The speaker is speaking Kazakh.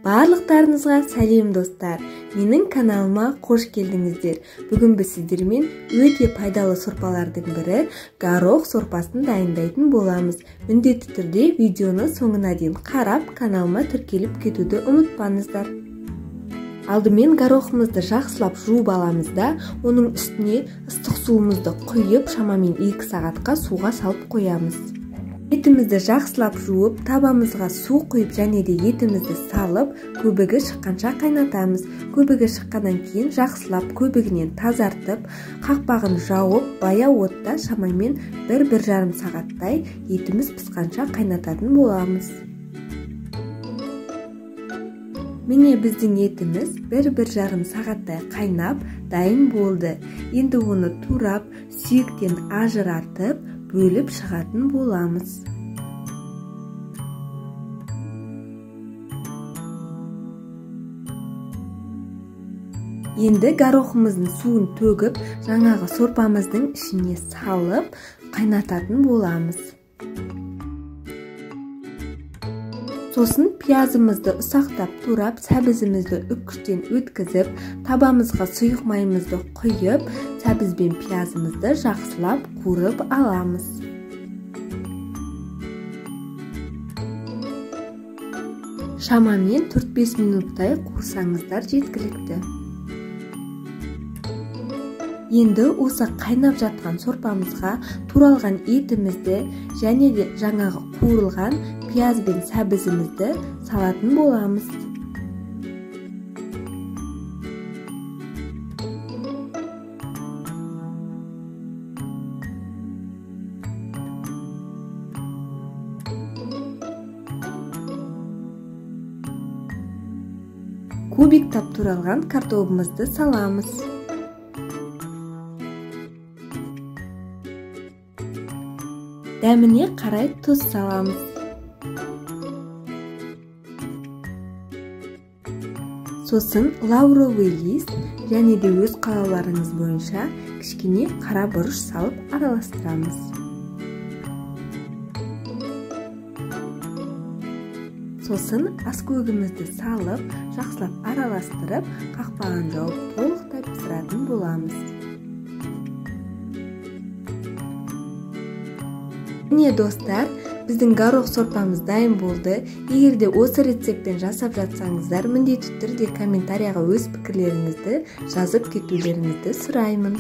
Барлықтарыңызға сәлем достар. Менің каналыма қош келдіңіздер. Бүгін біз сіздермен өте пайдалы сорпалардың бірі горох сорпасын дайындайтын боламыз. Міндетті түрде видеоны соңына дейін қарап, каналыма тіркеліп кетуді ұмытпаңыздар. Алдымен горохымызды жақсылап жуып аламыз да, оның үстіне ыстық суымызды құйып, шамамен 2 сағатқа суға салып қоямыз. Етімізді жақсылап жуып, табамызға су құйып және де етімізді салып, көбігі шыққанша қайнатамыз. Көбігі шыққаннан кейін жақсылап көбігінен тазартып, қақпағын жауып, баяу отта шамамен 1-1,5 сағаттай етіміз пысқанша қайнататын боламыз. Міне біздің етіміз 1-1,5 сағаттай қайнап, дайын болды. Енді оны турап, сүйектен ажыратып, бөліп шығатын боламыз. Енді горохымыздың суын төгіп, жаңағы сорпамыздың ішіне салып, қайнататын боламыз. Сосын пиязымызды ұсақтап турап, сәбізімізді үккіштен өткізіп, табамызға сұйық майымызды құйып, сәбіз бен пиязымызды жақсылап қуырып аламыз. Шамамен 4-5 минуттай қуырсаңыздар жеткілікті. Енді осы қайнап жатқан сорпамызға туралған етімізді және де жаңағы қуырылған пияз бен сәбізімізді салатын боламыз. Кубиктап туралған картобымызды саламыз. Дәміне қарай тұз саламыз. Сосын лавровый лист және де өз қалауларыңыз бойынша кішкене қара бұрыш салып араластырамыз. Сосын аскөгімізді салып, жақсылап араластырып, қақпағын жауып толықтай пісіретін боламыз. Міне достар, біздің горох сорпамыз дайын болды. Егер де осы рецептпен жасап жатсаңыздар, міндетті түрде комментарияға өз пікірлеріңізді жазып кетулеріңізді сұраймын.